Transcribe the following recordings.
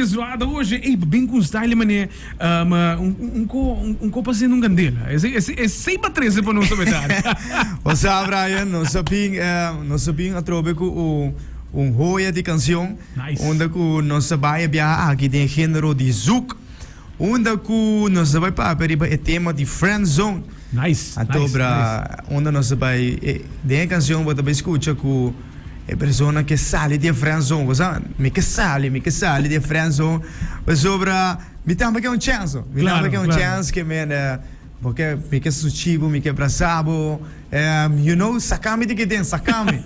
zwa doshi. Ey, bin ku un style mane um, un, un ko, un ko pasendo un kandela. Esei, esei, esei pa trese pa nos awe tardi. O sa, Brian, nos a bin, eh, nos a bin atrobe ku un, un hoya di kanshon. Nice. Unda ku nos a bai a biaha aki den género di zouk. Unda ku nos a bai papia riba e tema di friend zone. Nice, Anto nice, bra, nice. unda nos a bai, e, den e kanshon bo ta bai skucha ku e persona ke sali di e friend zone. Bo sa, mi ke sali, mi ke sali di e friend zone. Pasobra mi tambe ke un chèns. Mi Claro, tambe ke un claro. chèns ke men, eh, bo ke, mi ke suchi bo, mi ke brasa bo. You know, saka mi di ki den, saka mi.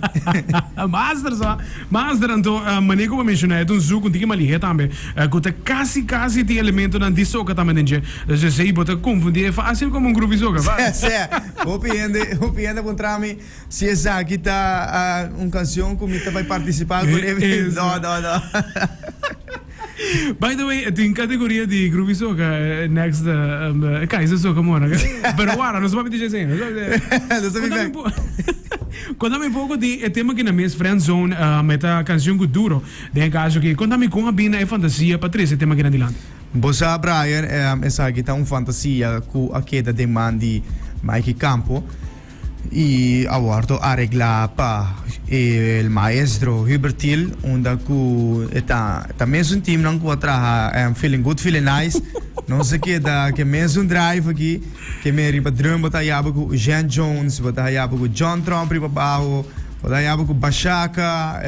Master sa, master anto mane ku bo menshoná e ta un zoek un tiki malihé tambe ku ta kasi kasi tin elementonan di soka tambe den dje. Dus esei bo ta konfundí e fásil komo un groepie soka. Sè, hopi hende, hopi hende a puntra mi si esaki ta un kanshon ku mi ta bai partisipá kuné. No, no, no. By the way, tin categoria di groepie soca next Kaiser Soca Monarch. Pero wara, nos papia di esei. Nos ta Contame un Contame un poco di e tema ki na mes Friend Zone, e ta cancion cu duro den e caso aki. Contame con a bini e fantasia pa trece e tema aki na dilanti. Bo sa Brian, esaki ta un fantasia cu a keda den man di Mikey Campo. Y a wordo aregla pa el maestro Hubert Thiel unda cu e ta ta mesun teamnan cu a traha Feeling Good Feeling Nice. Nos a keda ke mesun drive aki ke men riba drum bo ta hayaba cu Eugene Jones, bo ta hayaba cu John Tromp riba baho, bo ta hayaba cu Bashaka,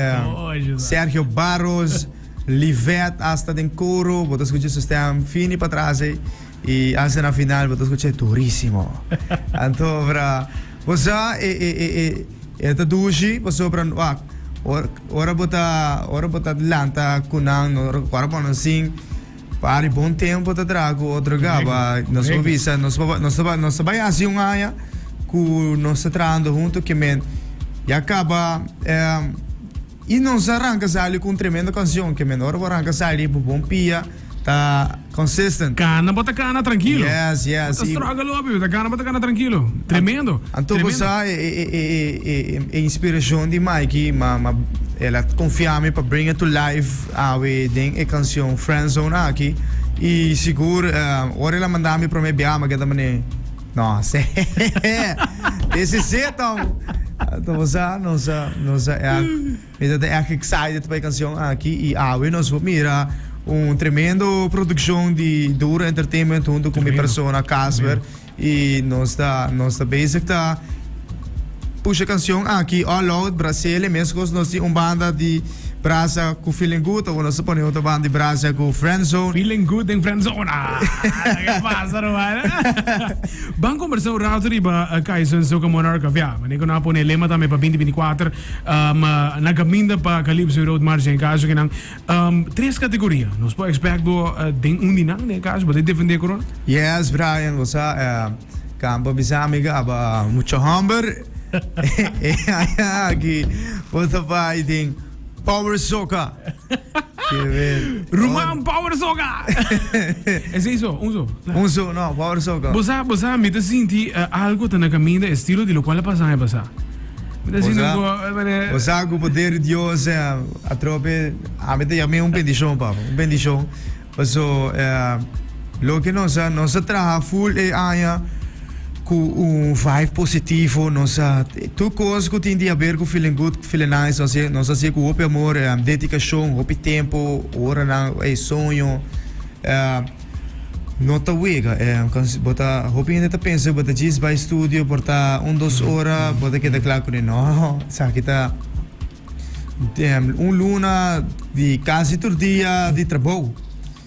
Sergio Barros, Livet hasta den coro, bo ta scucha su stem fini patras ey. I hasta na final bo ta scucha e durísimo. Anto bra, bo sa e e e e e ta dushi pasobra wak ora ora bo ta ora bo ta lanta ku nan ora ora bo nan sin pari bon tempo ta traha ku otro gaba nos por bisa nos por nos ta nos ta bai hasi un aña ku nos ta trahando hunto ke men ya kaba I nos a ranka sali ku un tremendo kansion ke men ora bo ranka sali bo bon pia ta consistent. Kana bo ta kana trankilo. Yes, yes. Bo ta struggle hopi, bo ta kana bo ta kana trankilo. Tremendo. Anto bo sa e e e e e inspirashon di Mikey ma ma el a konfia mi pa bring it to life awe den e kansion Friendzone aki i sigur ora el a manda mi prome biaha mi a keda manera No, sí. This is it, om. Anto bo sa, nos a, nos a echt, mi ta echt excited pa e canción aki y awe nos por mira un tremendo produccion di Duro Entertainment hunto cu mi persona Casper y nos ta, nos ta bezig ta pusha e canción aki all out Brasil y mescos nos tin un banda di Brasa cu Feeling Good awor nos ta pone otro banda di Brasa cu Friendzone. Feeling Good den Friendzone. Ah, ke pasa ruman? Ban combersa un rato riba Kaizen Soca Monarch of ya. Wanneer ku nan a pone e lema tambe pa 2024 um, na caminda pa Calypso Road March den e caso kinan. Um, tres categoria. Nos por expect bo uh, den un di nan den e caso, bo ta defende e corona? Yes, Brian, bo sa, eh, Campo bisa mi gaba mucho homber. E aña aki bo ta bai den Power Soca. Ruman Power Soca! Esei so, un so. Un so, no, Power Soca. Bo sa, bo sa, mi ta sinti uh, algo ta na caminda estilo di locual a pasa aña pasa. Mi ta sinti un go, Bo sa cu poder di Dios eh, atrobe, ami ta yam'é un bendicion, papa, un bendicion. Paso loke nos a nos a traha full e aña ku un vibe positivo, nos a tur kos ku tin di haber ku feeling good, feeling nice, nos a nos a hasié ku hopi amor, dedikashon, hopi tempu, oranan e soño no ta wega. Bo ta hopi hende ta pensa bo ta djis bai studio por ta un dos ora bo ta keda kla kuné. No, esaki ta. Un luna di casi tur dia di trabou.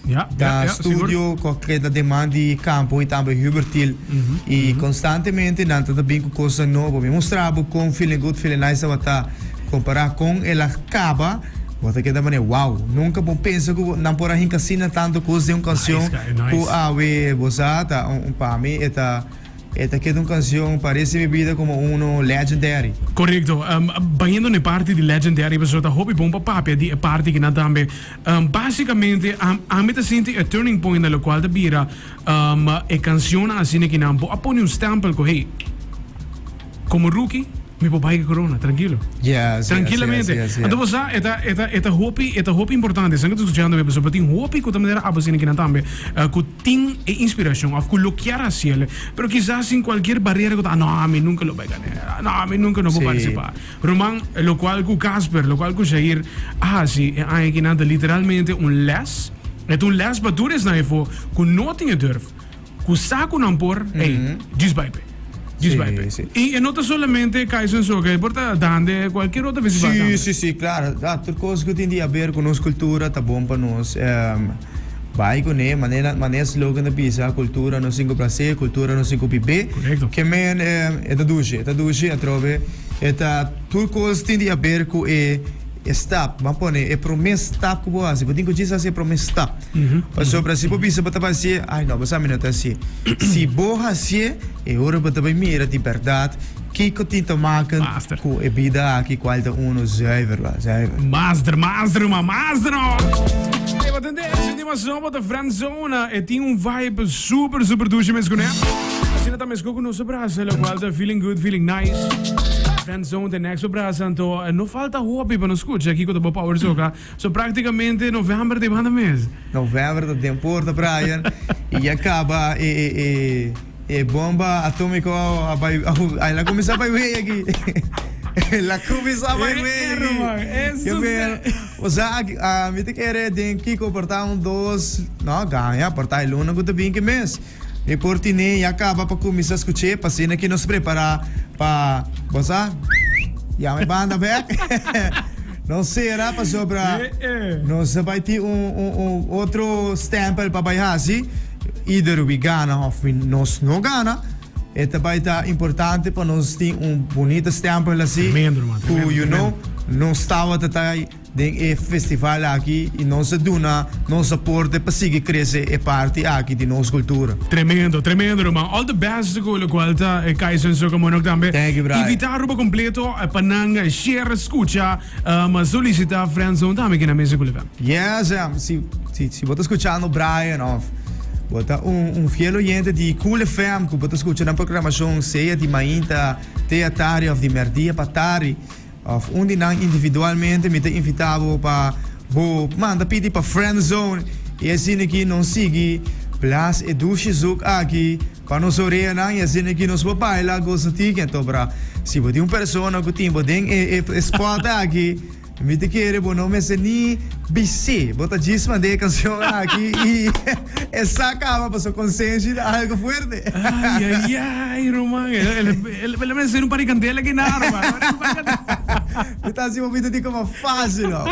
Ja, Ta ja, ja, studio sigur. cu a keda den man di Campo y tambe Hubert Thiel. Y constantemente nan ta ta bin cu cosnan nobo. Mi mustra bo con Feeling Good, Feeling Nice tabata compara con el a caba, bo ta keda manera wow. Nunca bo pensa cu nan por a hinca asina tanto cos den un cancion Nice, guy, nice. cu awe bo sa ta un pa mi e ta. E ta keda un cancion pa resta mi bida como uno legendary. Correcto. Bayendo na e parti di legendary pasobra ta hopi bon pa papia di e parti kinan tambe. Basicamente ami ta sinti e turning point na locual ta bira e cancionnan asina kinan bo a pone un stempel cu hey como rookie. Mi por bai ku corona, trankilo. Yes, Trankilamente. Yes, yes, yes. Anto bo sa, e ta, e ta, e ta hopi, e ta hopi importante. Esnan ku ta skuchando mi, pasobra tin hopi ku ta manera abo asina kinan tambe, ku tin e inspirashon òf ku lo kier hasiel, pero kisas sin kualkier barera ku ta, no, ami nunka lo bai gana, no, ami nunka no por Sí. partisipá. Ruman, lokual ku Casper, lokual ku Jair a hasi e aña kinan ta literalmente un lès. E ta un lès pa tur esnan efo ku no tin e durf. Ku sa ku nan por, ey, djis bai p'e. Djis bai p'e. Sí, sí. I e no ta solamente Kaizen Soca, e por ta Dande, kualkier otro festival Sí, tambe. sí, sí, klaro. Ah, tur kos ku tin di haber ku nos kultura ta bon pa nos bai kuné. Manera, manera slogan ta bisa, kultura no sin ku plaser, kultura no sin ku bibé. Korekto. Ke men e ta dushi, e ta dushi atrobe. E ta tur kos tin di haber ku e e stap. Ban pone e promé stap ku bo hasi. Bo tin ku djis hasi e promé stap. Pasobra si bo bisa bo ta hasié, ai no, bo sa mi no ta hasié. Si bo hasié, e ora bo ta bai mira di bèrdat kiko tin ta maken Master. ku e bida aki kual ta unu zuiver ba, zuiver. Master, master, ruman, master no! Ey, bo tende e última son bo ta friendzone, e tin un vibe super, super dushi mes kuné. Asina ta meskó ku nos a brasa, lokual ta feeling good, feeling nice. Friendzone te next bo brasa, anto no falta hopi pa nos skucha kiko ta bo power soca. So praktikamente november ta e banda mes. November ta den porta Brian y ya caba e e e e bomba atomico a bay el a cuminsa bay wey aki el a cuminsa bay wey aki Ke ber osea aki mi ta kere den kiko por ta un dos no gaña por ta e luna cu ta bin ki mes. E por tine ya caba pa cuminsa scuché pa asina ki nos prepara pa, bo sa, yama e banda bek. Nos cera pasobra nos ta bay tin un un un otro stempel pa bay haci, either we gana of we nos no gana, e ta bay ta importante pa nos tin un bunita stempel asi Tremendo, ruman, cu tremendo, you know tremendo. nos tawata ta Den e festival aki y nos a duna nos aporte pa sigui crece e parti aki di nos cultura. Tremendo, tremendo ruman. All the best cu locual ta e Kaizen Soca Monok tambe. Thank you, Brian. Invita Aruba completo pa nan share, scucha, solicita Friendzone tambe kina mesa cu Lefem. Yes, si, si, si bo ta scuchando Brian of bo ta un, un fiel oyente di Cool FM cu bo ta scucha nan programacion sea di mainta te atari of di merdia pa tari, Of un di nan individualmente mi ta invita bo pa bo manda pidi pa friendzone y asina ki nos sigui blas e dushi zoek aki pa nos oreanan y asina ki nos por baila goza tiki anto bra si bo tin un persona ku tin bo den e e spot aki mi ta kere bo no mester ni bis'é bo ta djis manda e cancion aki y e sa caba pasobra consenshi ta algo fuerte. Ay ay ay ruman el el mester un par di candela aki na ruman. Mi ta haci bo bida di como facil no.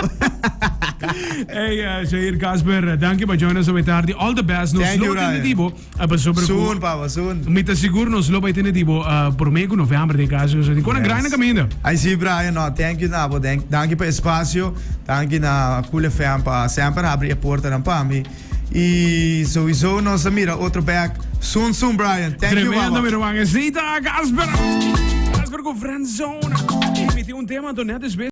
Hey Jair Casper, danki pa join nos awe tardi. All the best. Nos Thank lo you, tene Brian. di bo pasobra cu Soon, papa, soon. Mi ta sigur nos lo bay tene di bo prome cu november den caso. So, di con a Yes. gran na caminda. Ay si Brian, no, thank you na bo. Dank, danki pa espacio. Danki na Cool FM pa semper habri e portanan pa mi. Y sowieso nos a mira otro bek soon soon Brian. Thank you Tremendo baba. mi ruman. Esey ta Casper. Casper cu Friendzone. Mi tin un tema anto net despues.